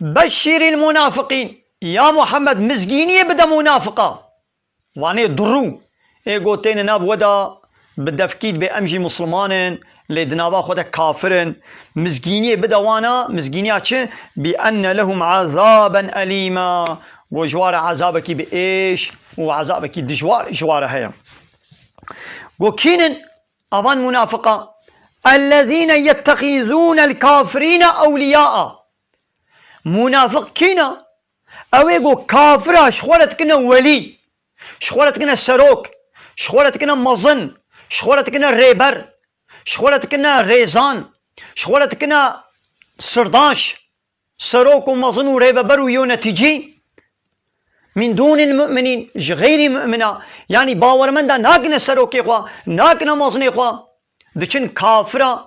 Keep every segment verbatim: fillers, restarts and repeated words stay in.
Beşşîrîl munafiqîn. Ya Muhammed, mizgîniyê bide munafiqa. Vanê durû. Ê go têne nav we de bi devkî dibê em jî musliman in, lê di nava xwe de kafir in. Mizgîniyê bide wana, mizgîniya çi? Bi enne lehum azaben elîma. Go ji wa re ezabekî bi êş û ezabekî dijwar ji wa re heye. Go kîn in? Avan munafiqa. Ellezîne yettexîzûnel kafirîne ewliyâa. Munafiq kîn e? Ew ê go kafira ji xwe re dikine welî, ji xwe re dikine serok, ji xwe re dikine mezin, ji xwe re dikine rêber, ji xwe re dikine rêzan, ji xwe re dikine sirdaş, serok û mezin û rêveber û yonetîcî. Min dûnil mu'minîn, ji xeyrî mu'mina, yanî bawermenda nakine serokê xwe, nakine mezinê xwe, diçin kafira,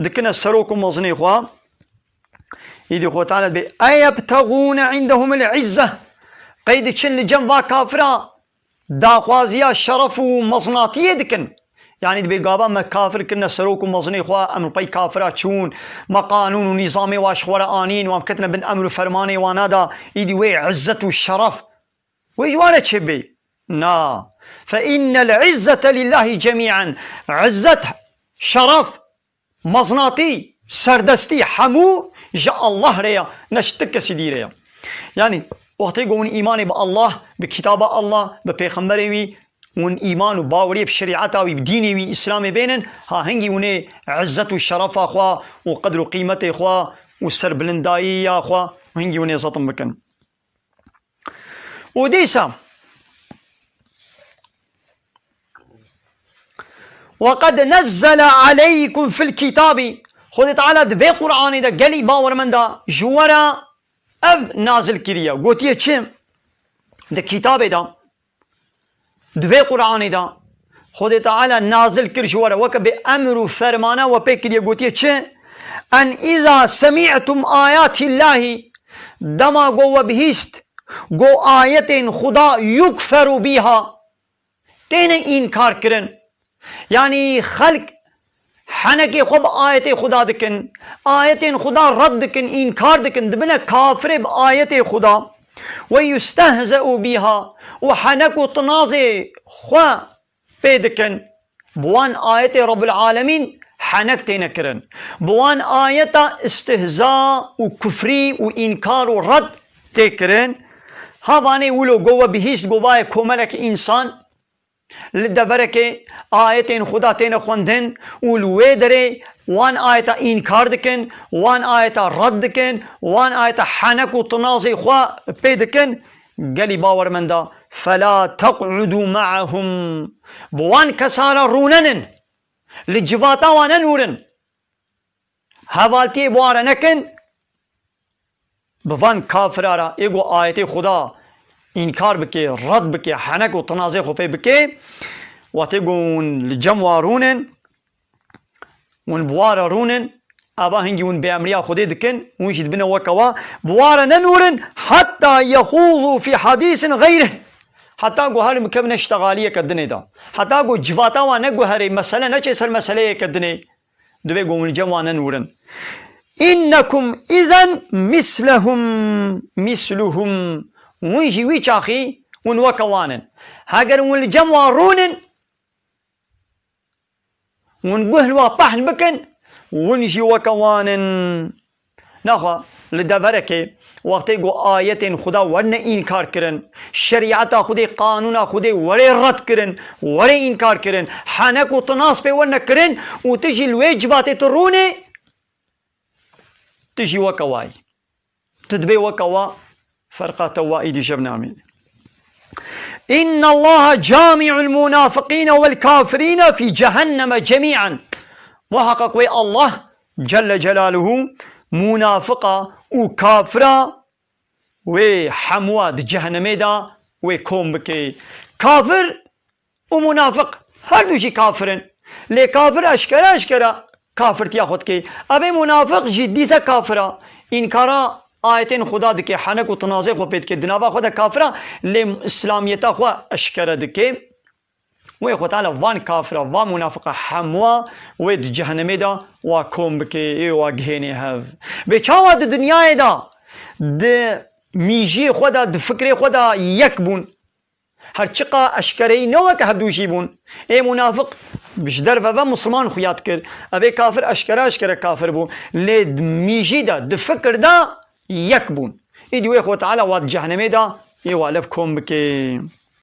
dikine serok û mezinê xwe. Îdî Xwe Teala dibê, eyebtegûne indehumul izze. Qey diçin li cem va kafira daxwaziya şeref û mezinatiyê dikin. Yanî dibê gava me kafir kirine serok û mezinê xwe, em li pey kafira çûn, me qanûn û nîzamê wa ji xwe re anîn û em ketine bin emr û fermanê wana de, îdî wê izzet û şeref wê ji wan re çêbê. Na. Fe innel izzete lillahî cemî'en. Izzet, şeref, mezinatî, serdestî hemû ji Allah re ya, ne ji ti kesî dî re ya. Yanî, wextê ku hûn îmanê bi Allah, bi kitaba Allah, bi pêxemberê wî, hûn îman û baweriyê bi şerîeta wî, bi dînê wî, Îslamê bênin, ha hingî hûn ê izzet û şerefa xwe û qedr û qîmetê xwe û serbilidayiya xwe hingî hûn ê zetin bikin. û dîsa, "Ve qed nezzele aleykum fil kitabî." Xwedê Teala di vê Qur'anê de gelî bawermenda ji we re ev nazil kiriye. Gotiye çi? Di kitabê de, di vê Qur'anê de Xwedê Teala nazil kir ji we re, weke bi emr û fermana we pê kiriye, gotiye çi? "En îza semî'tum ayatillahî", dema go we bihîst, go ayetên Xuda yukferu bîha, têne înkar kirin. Yanî xelk henekê xwe bi ayetê Xuda dikin, ayetên Xuda red dikin, înkar dikin, dibine kafirê bi ayetê Xuda. "Ve yustehze'u bîha", û henek û tinazê xwe pê dikin. Bi wan ayetê Rabbul Alemîn henek têne kirin. Bi wan ayeta istihza û kufrî û înkar û red tê kirin. Ha vanê wilo go we bihîst, go vaye komelek însan li deverekê ayetên Xuda têne xwendin û li wê derê wan ayeta înkar dikin, wan ayeta red dikin, wan ayeta henek û tinazê xwe pê dikin. Gelî bawermenda, "Fela teq'udu ma'ahum." Bi wan kesa re rûnenin. Li civata wan nenûrin. Hevaltiyê bi wan re nekin. Bi van kafira re, ê ku ayetê Xuda înkar bike, red bike, henek û tinazê xwe pê bike, wextê ku hûn li cem wan rûnin, hûn bi wan re rûnin, ava hingî hûn bêemriya Xwedê dikin, hûn jî dibine weke wa, bi wan re nenûrin, heta yexûzû fî hadîsin xeyrih. Heta ku herin bikevine ştexaliyeke dinê de. Heta ku civata wan neguherê, mesele neçê ser meseleyeke dinê. Divê ku hûn li cem wan nenûrin. "Înnekum îzen mislehum, misluhum." Hûn jî wî çaxî hûn weke wan in. Heger hûn li cem wan rûnin, hûn guh li wan pehn bikin, hûn jî weke wan in. Naxwe li deverekê wextê ku ayetên Xuda werine înkar kirin, şerîeta Xwedê, qanûna Xwedê werê red kirin, werê înkar kirin, henek û tinas pê werine kirin û tu jî li wê civatê tu rûnê, tu jî weke wa yî. Tu dibê weke wa, ferqa te wa îdî jevnamî. "Înnallaha camî'ul munafiqîne vel kafirîne fî cehenneme cemî'en." Muhaqqeq wê Allah Celle Celaluhu munafiqa û kafira wê hemûa di cehennemê de wê kom bike. Kafir û munafiq her du jî kafir in. Lê kafir eşkere eşkere kafirtiya xwe dike. Evê munafiq jî dîse kafir a. Înkara ayetên Xuda dike, henek û tinazê xwe pê dike. Di nava xwe de kafir a, lê îslamiyeta xwe eşkere dike. Wê Xwe Teala van kafira, van munafiqa hemûa wê di cehennemê de wa kom bike, ê wa gihênê hev. Bê çawa di dinyayê de di mîjiyê xwe de, di fikrê xwe de yek bûn. Her çiqa eşkereyî ne weke hevdû jî bûn. Ê munafiq ji derve ve Musliman xuya dikir. Ev ê kafir eşkere eşkere kafir bû. Lê di mîjî de, di fikir de yek bûn. Îdî wê Xwe Teala wa di cehenemê de ê wa lev kom bike.